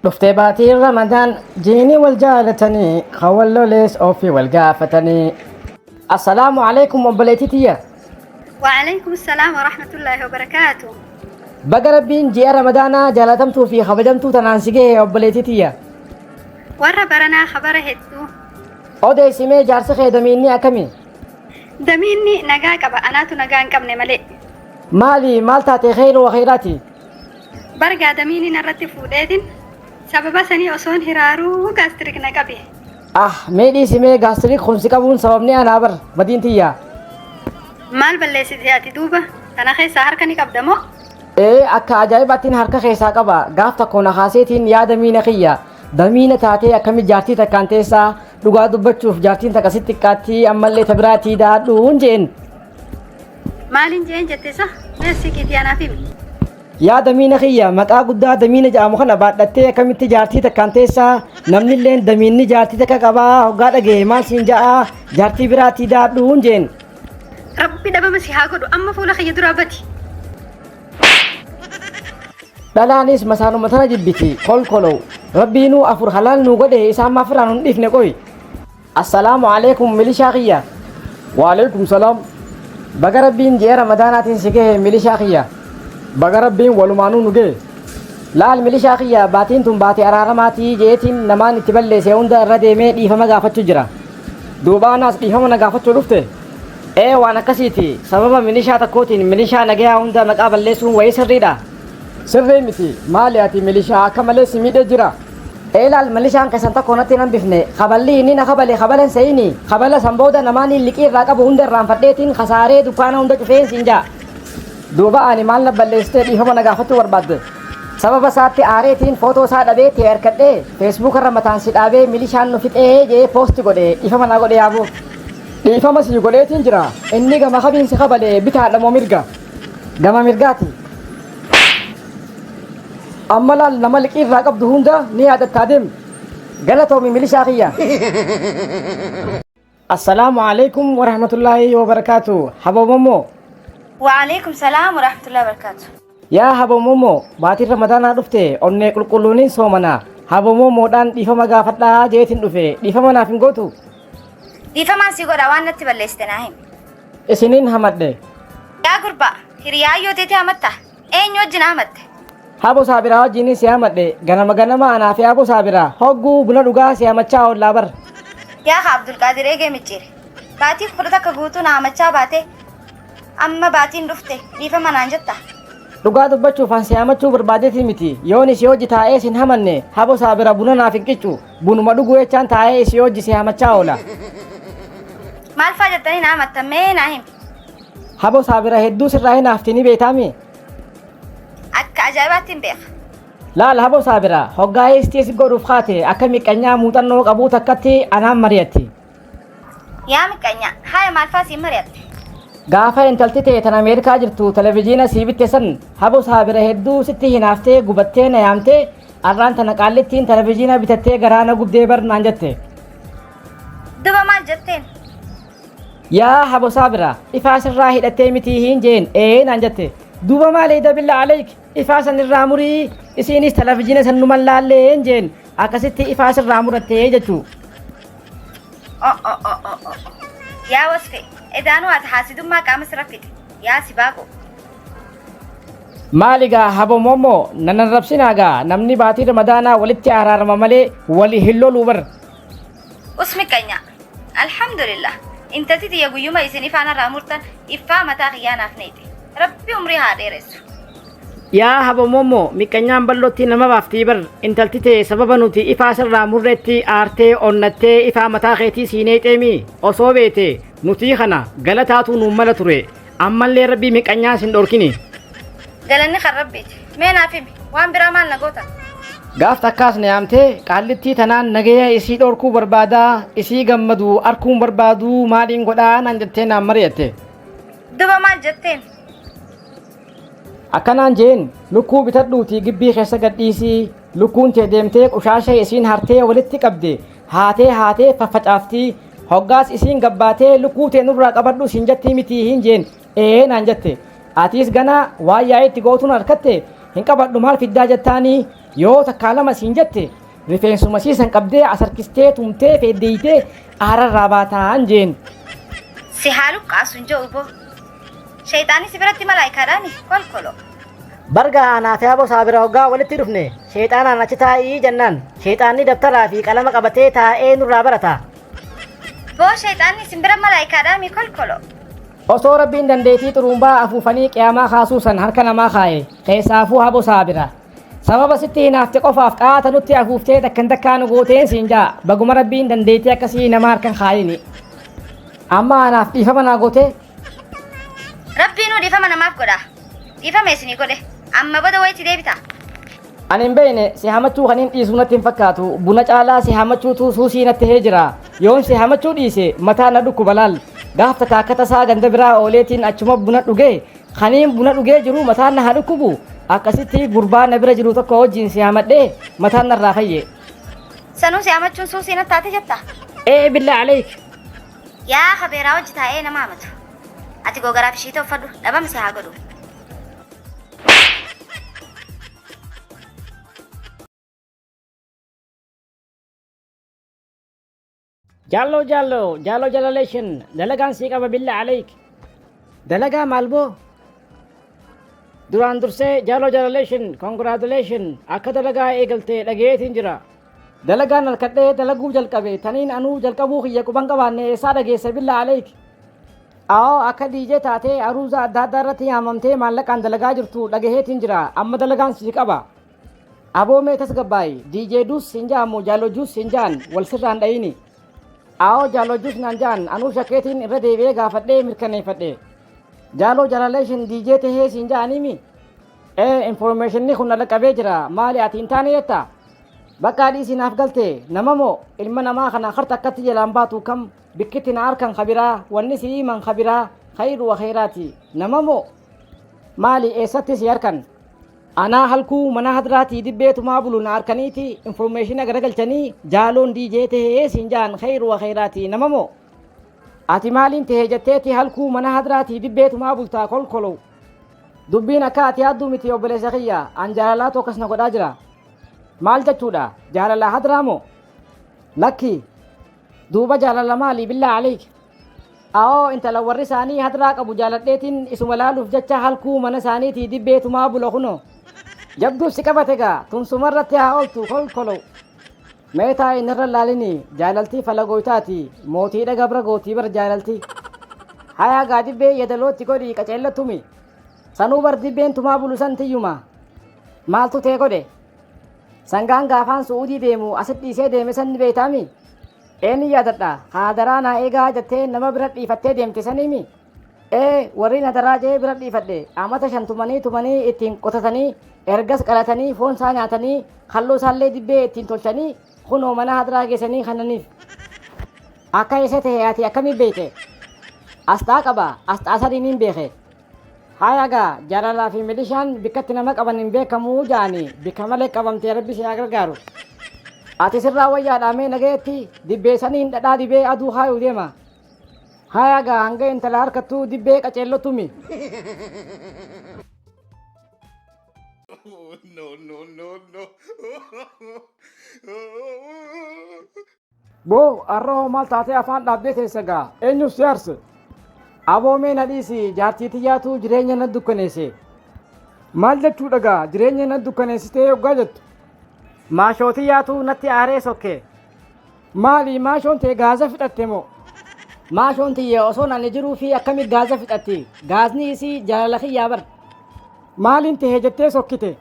Dhuftee baatiin Ramadaan jiini wal jaalatanii kan wal lolees ofii wal gaafatanii. Assalaamu alaikum obboleettii tiyya. Wa'alaikum salaam wa rahmatullahi wa barakaatu. Baga Rabbiin ji'a Ramadaanaa jaalatamtuu fi kabajamtuu tanaan si gahe obboleettii tiyya. Warra baranaa kabara hedduu. Odeessi mee jaarsi kee damiinni akkami? Damiinni nagaa qaba, anaatu nagaa hin qabne malee. Maali maal taate kheyru wa kheyraati? Bar gaadamiini narratti fuudheetin sababa sanii osoon hiraaruu gaastirik na qabe. Ah mee dhiisi mee gaastirik kun si qabuun sababni anaa bar badiin tiyya. Maal balleessite ati duuba? Tana keessaa harka ni qabda moo? Ee akka ajaa'ibaattiin harka keessaa qaba gaaf tokko na kaaseetiin yaa damiina kiyya damiina taatee akkami jaartii takkaan teessaa dhugaa dubbachuuf jaartiin takka sitti xiqqaattii ammallee ta biraatii daadhuun jeen. Maaliin jeen jette sa? Mee siqiitii anaaf himi. Yaa damiina kiyya maqaa guddaa damiina jedhamu kana baadhattee akkamitti jaartii takkaan teessaa namnilleen damiinni jaartii takka qabaa hoggaa dhagahe maal siin ja'aa jaartii biraatii daadhuun jeen. Rabbi dhabama si haa godhu amma fuula kiyya duraa badi. Dhalaanis masaanuma tana jibbiti kolkolow rabbiinuu afur halaal nuu godhe isaan maaf irraa nun dhiifne qoy. Assalaamu alaikum milishaa kiyya. Waalaikum salaam. Baga Rabbiin ji'a Ramadaanaatiin si gahe milishaa kiyya. Baga Rabbiin walumaanuu nu gahe. Laal milishaa kiyya baatiin tun baatii araaramaatii jeetiin namaan itti balleesse hunda irra deemee dhiifama gaafachuu jira. Duuba anaas dhiifama na gaafachuu dhufte? Ee waan akkasiiti. Sababa milishaa takkootiin milishaa nagayaa hunda maqaa balleessuun wayii sirriidha? Sirrii miti. Maali ati milishaa akka malee si miidhee jira? Ee laal milishaan keessan tokko natti hin hambifne. Kaballi inni na kabale kabala hin se'ini. Kabala san booda namaaniin liqii irraa qabu hunda irraanfadheetiin kasaaree dukkaana hunda cufeen siin ja'a. Duuba ani maal na balleessitee dhiifama na gaafachuu barbaadde? Sababa isaatti aareetiin footoo isaa dhabee tee harkadhee Facebook irra mataan si dhaabee milishaan nu fixee jedhee post godhe dhiifama naa godhe yaaboo. Dhiifama sii godheetiin jira. Inni gama kamiin si kabale bitaadha moo mirga? Gama mirgaati. Amma laal nama liqii irraa qabdu hunda ni yaadattaa deemi. Galatoomi milishaa kiyya. Assalaamu alaikum warahmatullaahi wabarakaatu. Haboomomoo. Wa'alaikum salaam warahmatullahi wabarakatuh. Yaa haboomomoo baatiin ramadaanaa dhufte onnee qulqulluuniin soomana. Haboomomoodhaan dhiifama gaafadhaa jeetiin dhufe dhiifama naaf hin gootu. Dhiifamaan si godha waan natti balleessite naa himi. Isiniin hamadhe. Yaa gurbaa hiriyaa yoo teete hamatta Eenyu wajjin hamatte? Habo Saabiraa wajjinis si hamadhe. Ganama ganama anaa fi Habo Saabiraa hogguu buna dhugaa si hamachaa oollaa bar. Yaa kaa Abdulqaadir eegee micciire. Baatii 11 guutuu na hamachaa baatee amma baatiin dhufte dhiifama naan jettaa? Dhugaa dubbachuuf an si hamachuu barbaadeetii miti. Yoon isii hojji taa'ee sin hamanne Habo Saabira buna naaf hin qiccu. Bunuma dhuguu jechaan taa'ee isii hojji si hamachaa oola. Maal faa jettanii na hamattan mee naa himi? Habo Saabira hedduu sirraa hinaafti ni beektaami? Akka ajaa'ibaatti hin beeka. Laal Habo Saabira hoggaa eestii si godhuuf kaate akka miqqanyaa muuxannoo qabuu takkatti anaan mari'atti. Yaa miqqanyaa, haaya maal faa siin mari'atte? Gaafa intalti tee tan Ameerikaa jirtu televijiina sii bitte san Habo Saabira hedduu sitti hinaaftee gubattee na yaamtee arraan tana qaallittiin televijiina bitattee garaa na gubdee bar naan jette. Duba maal jetteen? Yaa Habo Saabira ifaa sirraa hidhattee mitii hiin jeen ee naan jette. Duuba maal eeyda billa aleyk ifaa san irraa murii isiinis televizhiina san numan laalleen jeen akkasitti ifaa sirraa murattee jechuu. O o o o o. Yaa wasfe, edaanuu ati haasidummaa qaama sirra fixe. Yaa sibaaqoo. Maali gaa habo momo nan arrabsinaa gaa namni baatii ramadaanaa walitti araarama malee wali hin loluu bar. Us miqqanyaa. Alhamdulillah. Intalti tiyya guyyuma isin ifaa narraa murtan iffaa mataa kiyyaa naaf neeyxe. Rabbi umrii haa dheeressu. Yaa habo momo miqqanyaan bal'ootti nama baaftii bar intalti tee sababa nuti ifaa sirraa murretti aartee onnattee ifaa mataa keetii sii neeyxeemi osoo beete nutii kana galataatuu nuun mala ture Ammallee rabbii miqanyaa sin dhorkini. Galanni kan rabbiiti. Mee naaf himi. Waan biraa maal na goota? Gaaf takkaas na yaamtee qaallittii tanaan nagaya isii dhorkuu barbaadaa isii gammadu arkuun barbaaduu maaliin godhaa naan jettee naan mari'atte. Duba maal jetteen? Akkanaan jeen lukkuu bitadhuutii gibbii keessa gadhiisii lukkuun tee deemtee qushaasha isiin hartee walitti qabde haatee haatee faffacaaftii Hoggaas isiin gabbaatee lukkuu tee nurraa qabadhu siin jettii mitii hin jeen ee naan jette. Atiis ganaa waan yaa'ii itti gootuun harkatte hin qabadhu maal fiddaa jettaanii Yoo takkaa lama siin jette rifeensuma siisan qabdee as harkistee tumtee feeddeeytee aararraa baataan jeen. Si haa luqqaasu hin je'u boo. Sheyxaanni si biratti malaayikaadhaami kolkolo. Barga anaa fi Aboo Saabira hoggaa walitti dhufne sheexaanaan achi taa'ii jennaan sheexaanni dabtaraa fi qalama qabatee taa'ee nurraa barata. Boo sheyxaanni isin bira malaayikaadhaami kolkolo. Osoo Rabbiin dandeetii xurumbaa afuufanii qiyaamaa kaasuu san harka namaa kaaye keessaafuu Abo Saabira. Sababa sitti hinaafte qofaaf qaata nutti afuuftee takkan takkaa nu gooteen siin jaa baguma Rabbiin dandeettii akkasii nama harkan kaayini. Amma anaaf dhiifama naa gootee Rabbiinuu dhiifama namaaf godha. Dhiifama isinii godhe. Amma booda wayitti deebita. Ani hin beekne si hamachuu kan hin dhiisu natti hin fakkaatu. Buna caalaa si hamachuutu suusii natti tahee jira. Yoon si hamachuu dhiise mataa na dhukkuba laal. Gaaf takka akka tasaa ganda biraa ooleetiin achuma buna dhugee kaniin buna dhugee jiru mataan na haa dhukkubu. Akkasitti gurbaa na bira jiru tokko wajjin si hamadhee mataan narraa fayye. Sanuu si hamachuun suusii natti taate jetta? Ee billaa aleek. Yaa kabeeraa wajji taa'ee nama hamatu. Ati gogaraaf ishiita uffadhu dhabama si haa godhu. Jaalloo jaalloo jaalloo jalaleeshin dalagaan sii qaba billa aleek. Dalagaa maal boo? Duraan dursee jaaloo jalaleeshin congratulation akka dalagaa eegalte dhageetiin jira. Dalagaan harkadhee dalaguu jalqabe taniin anuu jalqabuu kiyya quban qabaanne eessaa dhageesse billa aleek. Awoo akka DJ taatee aruuza adda addaa irratti yaamamtee maallaqaan dalagaa jirtu dhagaheetiin jira amma dalagaan sii qaba. Aboo mee tasgabbaayi DJ Dus siin ja'amu Jaalo Juus siin ja'an wal sirraan dhayini. Awoo Jaalo Juus naan ja'an anuu shakkeetiin irra deebi'ee gaafadhee mirkaneeffadhe. Jaaloo Jaalaleeshin DJ tahee siin ja'aniimi? Ee informationni kun na dhaqqabee jira maali ati hin taane jetta? Baqqaa dhiisi naaf galte nama moo ilma namaa kana harta akkatti jalaan baatu kam Bikkitti na arkan ka biraa wanni si himan ka biraa khayru wa khayraati nama moo maali eessatti si arkan anaa halkuu mana hadraatii dibbee tumaa bulu na arkaniiti informeeshina garagalchanii jaaloon diijee tahee siin ja'an khayru wa khayraati nama moo ati maaliin tahe jetteeti halkuu mana hadraatii dibbee tumaa bultaa kolkolow dubbiin akka ati yaadduu miti obboleessa kiyya an jaalalaatu akkas na godhaa jira maal jechuudha jaalala hadraa moo lakki Duuba jaalala maali billaa aleyk. Awoo intala warri isaanii hadraa qabu jaaladheetiin isuma laaluuf jecha halkuu mana isaaniitii dibbee tumaa bula kunoo. Jabduu si qabate gaa tun sumarratti haa ooltu kolkolow. Mee taa'i narra laalini jaalaltii falagoytaati mootiidha gabra gootii bar jaalaltii. Hayaa gaa dibbee yedalootti godhii qaceella tumi. Sanuu bar dibbeen tumaa bulu san tiyyuma. Maaltu tee godhe? Sangaan gaafaan Su'uudii deemu asit dhiisee deeme san ni beeytaami? Ee ni yaadadha. Ka hadaraa naa eegaa jettee nama bira dhiifattee deemte saniimi? Ee warriin hadaraa je'ee bira dhiifadhe amata 5 tumanii tumanii ittiin qotatanii ergas qalatanii foon isaa nyaatanii kalloo isaallee dibbee ittiin tolchanii kunoo mana hadraa geessanii kannaniif. Akka isa tahe ati akkamiin beeyte? Asxaa qaba asxaa saniinin beeke. Haya gaa jaalalaa fi milishaan bikkatti nama qaban hin beekamu ja'ani bikka malee qabamte rabbi si haa gargaaru. Ati sirraa wayyaadhaa mee nagayetti dibbee saniin dhadhaa dibee aduu kaayuu deema. Haya gaa hanga intala harkattuu dibbee qaceello tumi. No, no, no, no. Boo arra hoo maal taatee afaan dhaabdee teessa gaa eenyu si aarse? Aboo mee na dhiisi jaartii tiyyaatu jireenya na dukkaneesse. Maal jechuudha gaa jireenya na dukkaneessitee yoggaa jettu? Maashoo tiyyaatu natti aaree sokke. Maali maashoon tee gaaza fixatte moo? Maashoon tiyya osoon ani jiruu fi akkami gaaza fixatti? Gaazni isii jaalala kiyyaa bar. Maaliin tehe jettee sokkite?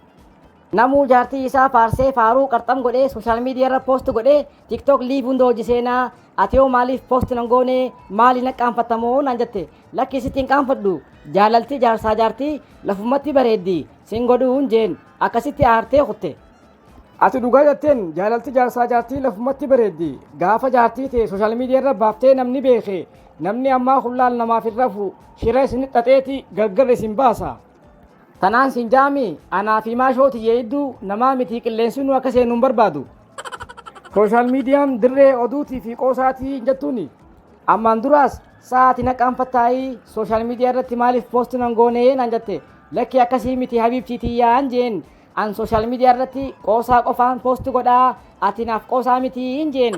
Namuu jaartii isaa faarsee faaruu qarxam godhee social media irra post godhee tiktok live hunda hojii seenaa ati hoo maaliif post nan goone maali na qaanfatta moo naan jette lakki sitti hin qaanfadhu jaalalti jaarsaa jaartii lafumatti bareeddi sin godhuun jeen akkasitti aartee kutte. Ati dhugaa jetteen jaalalti jaarsaa jaartii lafumatti bareeddi gaafa jaartii tee social media irra baaftee namni beeke namni ammaa kun laal namaaf hin rafu shira isinitti xaxeeti gargar isin baasa. Tanaan siin ja'ami anaa fi maashoo tiyya idduu namaa mitii qilleensinuu akka seenu hin barbaadu. Sooshaal miidiyaan dirree oduutii fi qoosaatii hin jettuuni. Ammaan duraas sa'aati na qaanfattaayii sooshaal miidiyaa irratti maaliif poosti nan goonee naan jette. Lakki akkasii miti habiibtii tiyyaan jeen. An social media irratti qoosaa qofaan post godhaa, ati naaf qoosaa miti hin jeen.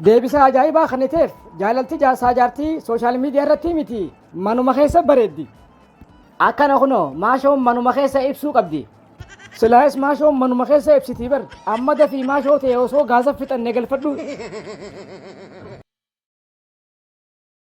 Deebisaa ajaa'ibaa kanniteef. Jaalalti jaarsaa jaartii social media irratti miti, manuma keessa bareeddi. Akkana kunoo, maashoon manuma keessa ibsuu qabdi. Silaayis maashoon manuma keessa ibsitii bar. Amma dafii maashoo ta'e osoo gaasa fixanne galfadhu.